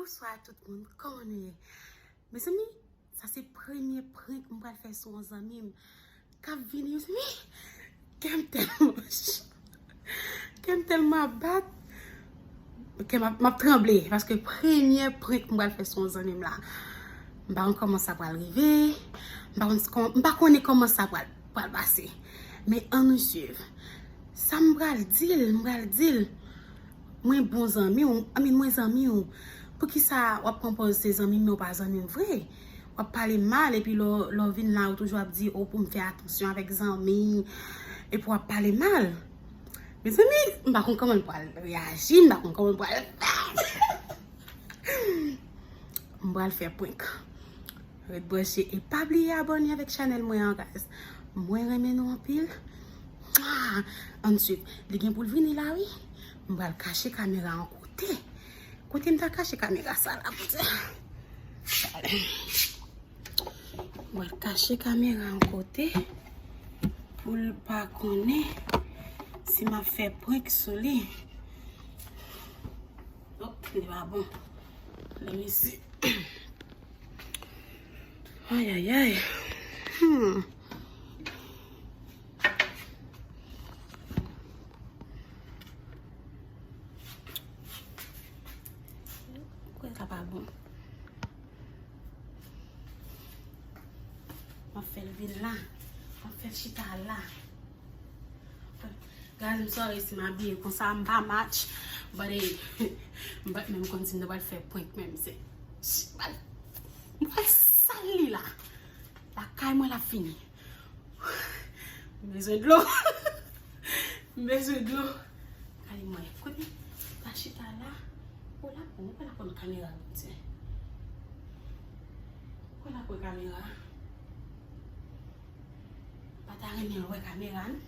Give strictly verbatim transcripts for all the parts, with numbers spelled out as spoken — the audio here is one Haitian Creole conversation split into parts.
Bonswa tout moun, kòman nou ye? Mezanmi, sa se premye prank m pral fè sou yon zanmi m k ap vini, mezanmi. Kè m tèlman, kè m tèlman ap bat. Kè m ap, m ap tranble, paske premye prank m pral fè sou yon zanmi m la. M pa konn kòman sa pral rive, m pa konn, m pa konnen kòman sa pral, pral pase. Men ann nou swiv. Sa m pral di l, m pral di l. Mwen bon zanmi w, I mean, mwen zanmi w. Poukisa w ap pran pòz se zanmi m, men w pa zanmi m vre? W ap pale m mal, epi lè w, lè w vin la, ou toujou ap di, o, pou m fè atansyon avèk zanmi, epi w ap pale m mal. Mezanmi, m pa konn kòman l pral reyaji, m pa konn kòman l pral fè. M pral fè prank. Ret branche e pa bliye abòne avèk chanèl mwen an, guys. Mwen renmen nou anpil. Mwa! Ann swiv. Li gen pou l vini la, wi. M pral kache kamera an kote. Kote m ta kache kamera sa la, Bondye? M pral kache kamera an kote pou l pa konnen si m ap fè prank sou li. Oh, li pa bon. Let me see. Ay, ay, ay. Hmm. Kwè sa pa bon. M ap fè l vin la. M ap fè l chita la. Guys, I'm sorry si m abiye konsa, m pa match. But, eh, m pa t menm konn si m ta pral fè prank menm, se, m pral, m pral sal li la. Lakay mwen l ap fini. M bezwen dlo. M bezwen dlo. Gade mwen. Kote? Ta chita la. Ou la pou, ou pa la pou kamera, Bondye. Ou la pou kamera. Pa ta renmen wè kamera, non?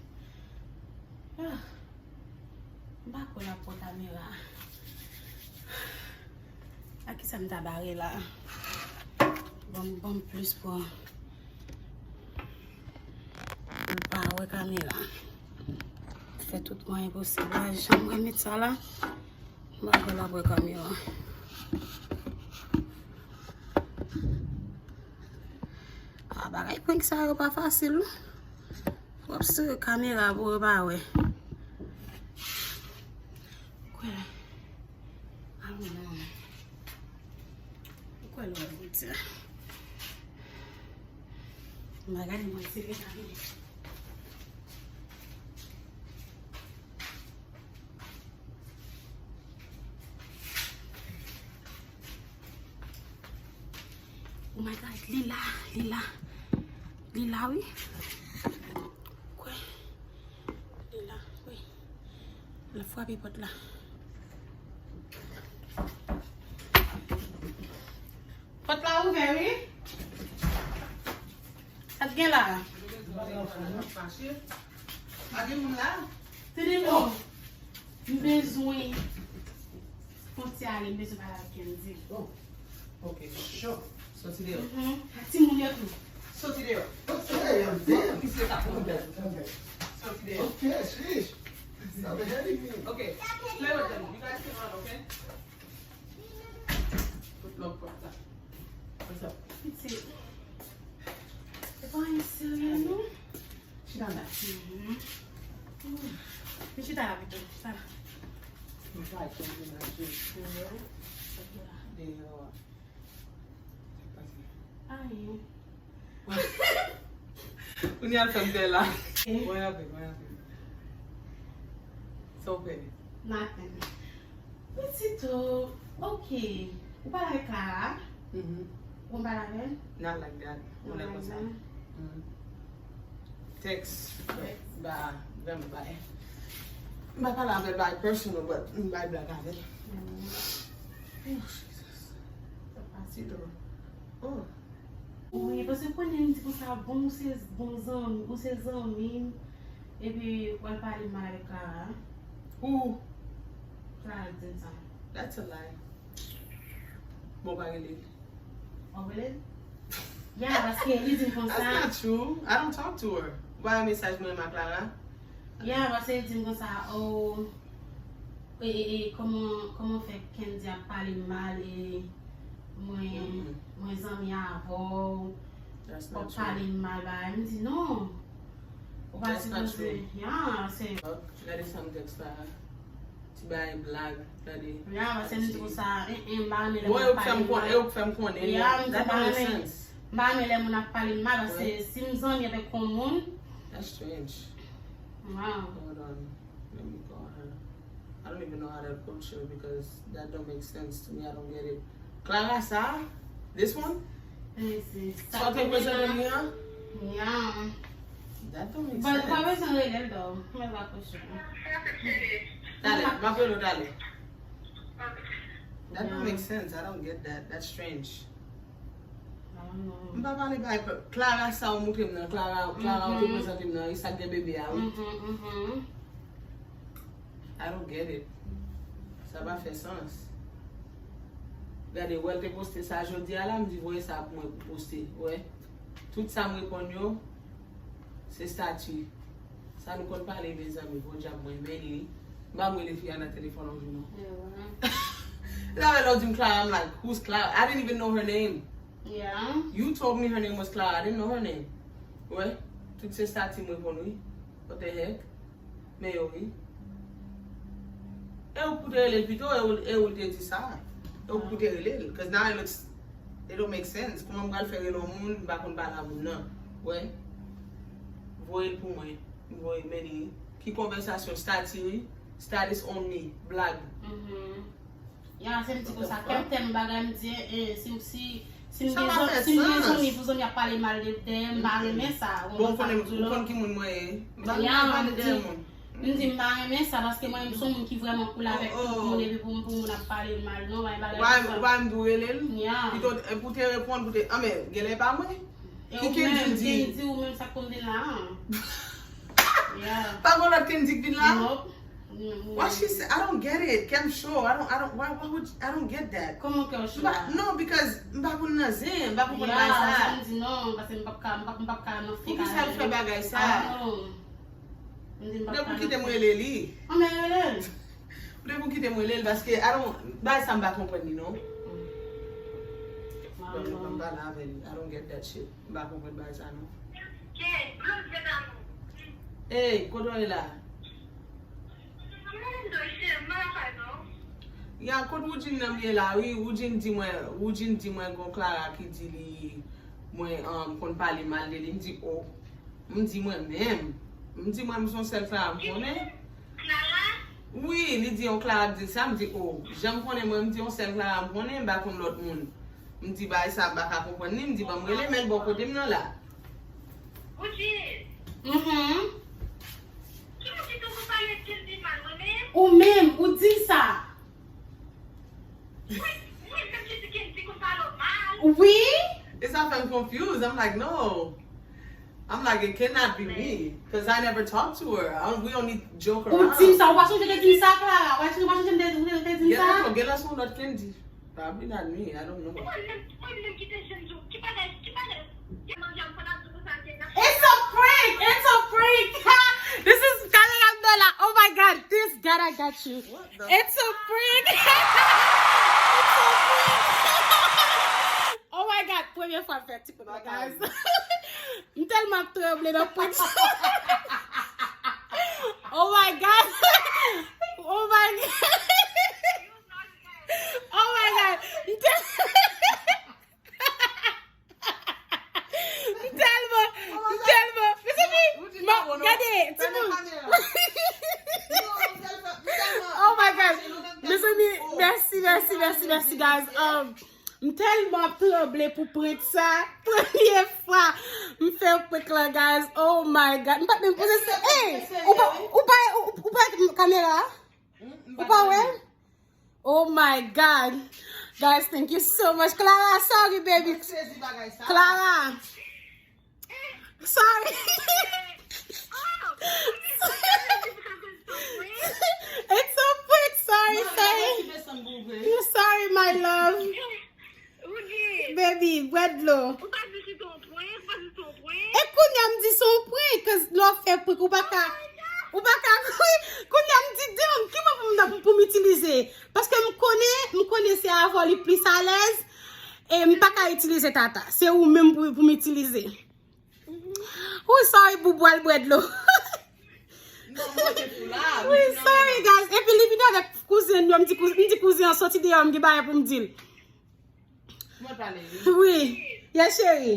Ah. M pa kwè l ap pran kamera. A kisa m ta bare la? Ban m, ban m plis pou l pa wè kamera. Fè tout mwayen posib. La, jan m remèt sa la, m pa kwè l ap wè kamera. Ah, bagay prank sa yo pa fasil, non. W ap sere kamera pou yo pa wè. Kwè. Ah, non. Kwè lè w di. M a gade mwen sere kamera. Oh my God, li la, li la. Li la, wi. Kwè. Li la, wi. L ap frape pòt la. Pòt la ouvè, wi. Sa t gen la? Pa gen moun la? Tande non. M bezwen fon ti ale, m bezwen pale avèk Kendy. Oh, ok, sure. Soti deyò. Mhm. Ak timoun yo tou. Soti deyò. Ok, damn. Soti deyò. Ok, sheesh. Stop ahead of me. Ok, play with them. You guys can run, ok? Put lòk pòt la. What's up? Pitit. Se pa anyen serye, non. Chita la. Mhm. Men chita la pito, chita la. M pa konn menaje. Mhm. Deyò a. Sa k pase? Anyen. Kounye a l fè m pè la. Eh? Mwen anpil, mwen anpil. Sa w pè? Nothing. Pitit o, ok. Ou pale avèk Clara? Mhm. Ou konn pale avè l? Not like that. Ou lè konsa. Mhm. Text. Text. Ba, vrèman bay. M pa pale avè l bay personal, but m bay blag avè l. Mhm. Oh, Jesus. Sa pase. Oh. Wi, paske konnen m di konsa, bon, ou se bon zanmi, ou se zanmi m, epi w al pale mal avèk Clara. Who? Clara di m sa. That's a lie. Bon, pa rele l. W ap rele l? Yeah, paske li di m konsa. That's not true. I don't talk to her. Ou pa wè mesaj mwen ak Clara? Yeah, paske li di m konsa, oh, E, e, e, kòman, kòman fè Kendy ap pale m mal e mwen, Mhm. mwen zanmi avè w, That's w ap not true. pale m mal bagay. M di non. Ou pa That's not sipoze. True. Ya, se. Gade sa m tèks la. Ti bagay blag. Gade. Ya, paske m di konsa, en, en, m pa renmen lè Bon, moun e ou ap k fè pale m m konnen, mal. e ou k fè m konnen. Ya, m di That m pa don't make renmen, sense. m pa renmen lè moun ap pale m mal, paske Ouais. Si m zanmi avèk yon moun, That's strange. Wow. Hold on. Let me call her. I don't even know how to approach her because that don't make sense to me. I don't get it. Clara sa? This one? Eh, se Sa w te prezante li an? Ya. That don't make But pa sense. Bezwen rele l, though. Mwen pa kouche. Talè, m ap rele w talè. That Yeah. Don't make sense. I don't get that. That's strange. I don't know. M pa pale bay Clara sa ou montre m nan. Clara, Clara ou te Mhm. Prezante m nan. E sa k gen bebe a, wi. Mhm, mhm. I don't get it. Sa pa fè sans. Gade, wè l te poste sa jodi a la, m di voye sa pou mwen pou poste. Wè. Tout sa m reponn yo, se stati. Sa nou konn pale, mezanmi, podyab mwen, men li. M pa mwen le fi a nan telefòn yon jou non. Yeah, ouais. La, lè w di m Clara, I'm like, who's Clara? I didn't even know her name. Yeah. You told me her name was Clara. I didn't know her name. Wè, tout se stati m reponn, wi. What the heck? Men yo, wi. E ou pou te rele l pito, e ou, e ou te di sa. E ou pou te rele l. Cause now it looks, it don't make sense. Kouman m pral fè rele yon moun, m pa konn pale a moun nan. Wè. Voye l pou mwen. M voye, men li. Ki konvèsasyon, stati, wi. Status only. Blag. Mhm. Ya, se m di What konsa, the kèm fuck? Tèm bagay, m di, eh, si, si, si m Sa gen pa zan- fè si m gen sans. Zanmi pou zanmi ap pale mal de, dèyè m, m pa renmen sa. Bon, ou konnen, ou konn ki moun mwen ye. M pa Ya, pale m de di, moun. m di m pa renmen sa, paske mwen, m se yon moun ki vrèman cool avèk tout Oh, oh. Moun, epi pou, pou moun ap pale m mal, non, bay bagay Ou pa, konsa. Ou pa m di w rele l? Ya. Pito, e pou te reponn, pou te, ah, men, genlè e pa mwen. E Ki ou Kendy menm, di? Kendy, ou menm sa k konn vin la, an? Ya. Pa gen lòt Kendy k vin la? Nope. Mm, mm. What she say? I don't get it. Kem show. I don't, I don't, why, why would, I don't get that. Kòman ke w M pa, no, because m pa konn nan zen, m pa konprann bagay sa. M di non, paske m p ap ka, m p ap, m p ap ka nan Poukisa l fè bagay sa? Ah, non. M di m p ap Poutèt ka pou kite nan m rele li. An men rele l. Poutèt pou kite m rele l, paske I don't, bagay sa m pa konprann li non. Ah, Bon, non. m pale avè li. I don't get that shit. M pa konprann bagay sa non. Ey, kote w ye la? Ya, kot Woodjine nan m ye la, wi, Woodjine di mwen, Woodjine di mwen gon Clara ki di li, mwen, um, konn pale mal de li, m di, oh, m di mwen menm, m di mwen m se yon sèl Clara m konnen. Wi, li di yon Clara k di l sa, m di, oh, jan m konnen mwen, m di yon sèl Clara m konnen, m pa konn lòt moun. M di bagay sa, m pa ka konprann li, m di ban m rele, men l bò kote m nan la. Mhm. Ou menm, ou di sa. Wi. E sa fè m confused. I'm like, no. I'm like, it cannot be me. Because I never talked to her. I, we only joke around. Ou di sa, ou pa sonje te di sa, Clara? Ou pa sonje te, te, te di sa? Genlè se yon lòt Kendy. Probably not me. I don't know. It's a prank! It's a prank! This is Khalil Abdallah. Oh my God, this God, I got you. What the It's a prank! It's a prank! Oh my God, premye fwa m fè ti prank, guys. M tèlman ap tranble nan prank. Oh my God! Oh my God! Oh my God! M tèl- M tèlman, m tèlman. Mezanmi, gade, timoun. Oh my God. Mezanmi, mèsi, mèsi, mèsi, mèsi, guys. Um, m tèlman ap tranble pou prank sa. Premye fwa m fè prank la, guys. Oh my God. M pa t menm poze se, hey, ou pa, ou pa, ou, ou pa kamera? Ou pa wè? Oh my God. Guys, thank you so much. Clara, sorry, baby. Clara. Sorry. It's a prank. Sorry, sorry. Sorry, my love. Baby, bwè dlo. E kounye a m di se yon prank, 'cause lè w fè prank, ou pa ka. Ou pa ka kouri. Kounye a m di, "Damn, ki mwen pou m, pou m itilize?" Paske m konnen, m konnen se avè w li plis alèz. E m pa ka itilize Tata. Se ou menm pou, pou m itilize. Wi, sorry, Boubou, al bwè dlo. Wi, sorry, guys. Epi li vin avèk kouzen yo, m di kouzen, m di kouzen an soti deyò, m gen bagay pou m di l. Wi, yes, cheri.